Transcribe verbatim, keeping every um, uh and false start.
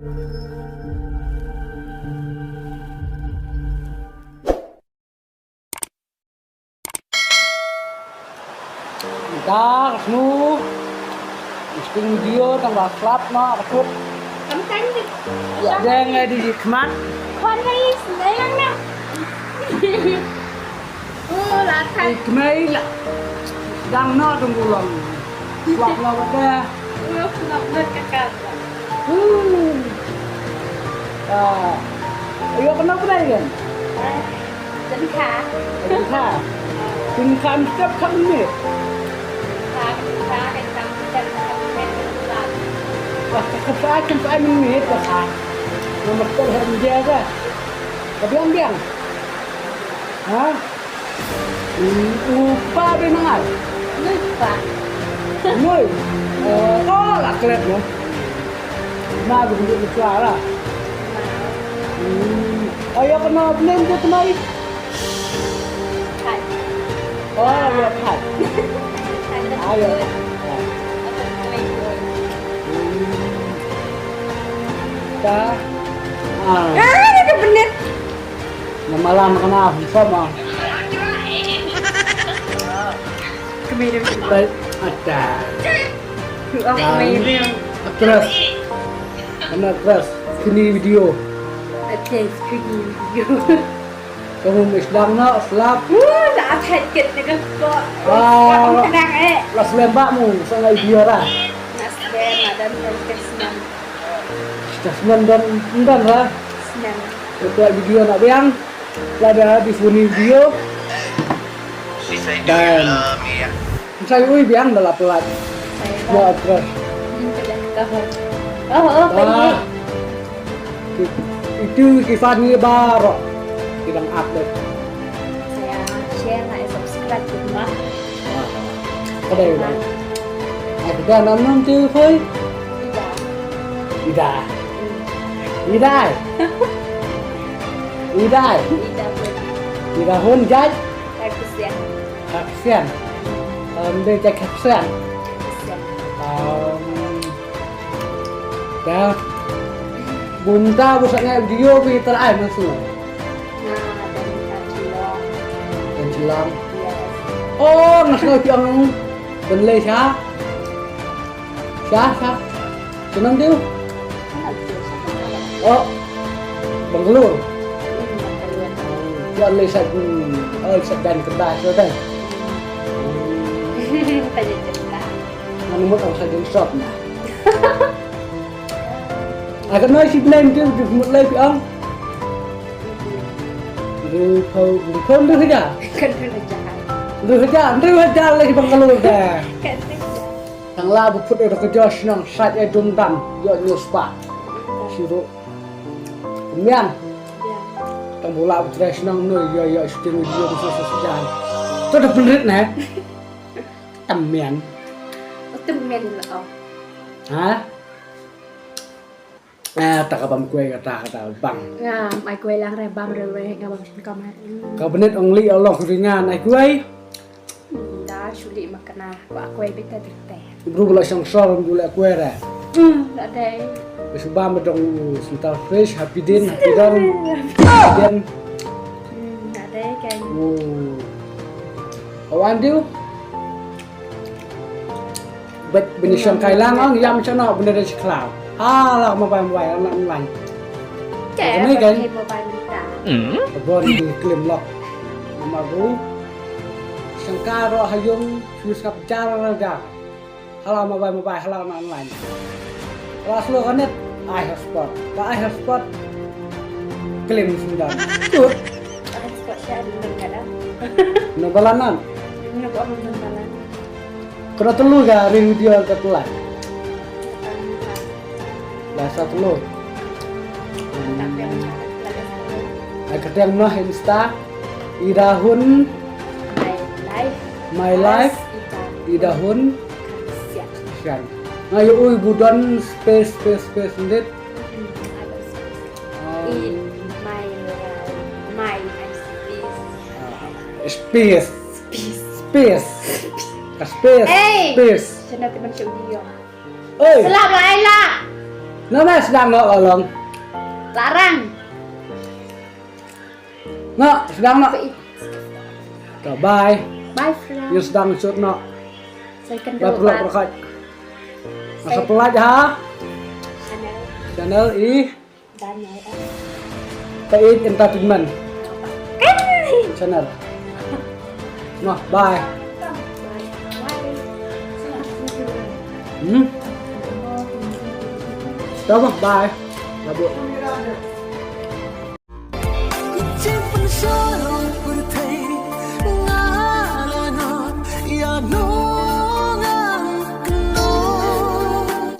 Dah, nu. Shooting video tang ba slap na, ka tut. Kam tang di. Ya, deng ai di khmat. Kwan ai, sendai lang na. Oh, la tang. Ikmai la. Dang na tung gulong. Slap la wada. Slap la wada ka ka. Hmm. Ah. Ayo, kano pynai kan? Tyngka. Tyngka. Tyngka mesti kham ni. Tyngka, tyngka, tyngka mesti kham ni. Pas ka sa kan sa ni ni ka sa. Nama tu hem dia ka. Ka biang biang. Ha? Hmm, u pa be nangai. Lui pa. Lui. Eh, oh, la klet mo. Na be ngi chwa la. Hmm. Ayo kena blame dia kena. Hai. Oh, ya hai. Ayo. Hmm. Ta. Ah. Ah, dia benar. Nga malam kena handsome ah. Comedian. Baik, ada. Actress. Kena actress. Screen video. Okay, screen video. Kamu mesti dang nak selap. Wuh, nak atai ket dengan kok. Ah, tenang eh. Las lembak mu, sangat dia lah. Nak selem, nak dan dan kes nan. Kita sembilan dan dan lah. Sembilan. Kita video nak biang. Lada di sini dia. Dan saya ui biang dalam pelat. Ya, terus. Oh, oh, ah. Itu kisah ni baru. Kita update. Saya share, like, subscribe, gitu, Mbak. Ada ya. Ada nama tu, Fai? Ida. Ida. Ida. Ida. Ida. Ida Hun Jai. Kasian. Kasian. Em, dia Jai Kasian. Kasian. Em, dah. Bumta bu sangai video bi terai masu. Nah, dan Kacilong. Dan Cilang. Yes. Oh, ngas ngai piang. Ben lei sha. Sha, sha. Senang tu. Oh. Bangalore. Piang lei sha. Oh, sha dan kertas tu kan. Tanya cerita. Mana mut ang sa din shop na. Aka noi si blame tu, tu mut lai pi ang. Lu pau, lu pau lu hajar. Kan tu hajar. Lu hajar, tu hajar lagi bang kalau dah. Kan tu hajar. Tang la bu put dah kerja senang, sat ya dum dam, yo nyu spa. Siru. Mian. Ya. Tang bu la bu cerai senang noi, yo yo shooting video bu susah sejam. Tu dah penerit nah. Tamian. Tamian lah. Ha? Eh, ta ka bam kuai kata, kata bang. Nga, ai kuai lang re bam re re, nga bam shin kam re. Ka benit ong li Allah ku ringan ai kuai. Da shuli makana, ba kuai bita bita. Bru bula shong shor bula kuai re. Hmm, da dai. Bisu bam dong sental fresh, happy din, happy don. Happy din. Hmm, da dai kan. Oh. Awan diu. Bet bini shong kai lang ang yam chano bini da chiklaw. Ha la ma bai ma bai ang online. Kami kan. Kami kan. Bon di klim lok. Nama bu. Shong kai ro hayung fiu sap jar la jar. Hala ma bai ma bai hala na online. Hala slow kanet ai hotspot. Ka ai hotspot. Klim sundam. Tut. Ai hotspot sha di nang kada. No balanan. No balanan. Kena telu ga ring video ka telat. La sa telu. Ai ketiang noh Insta. Ida Hun. My life. My life. Ida Hun. Sian. Nga yu ui budon space space space ndit. Id my life. My life. Space. Space. Space. Space. Space. Hey! Space. Chana teman cuk dia. Oi. Selap lah ai lah. Name sdang noh la long. Larang. Noh, sdang noh. Ka bye. Bye, friend. Ngi sdang sut noh. Sa ïakynduh bad pyrkhat. Sa pyrkhat ha channel i Daniel. Pait Entertainment. Channel. Noh, bye. Hmm? Dah, bye. Labut.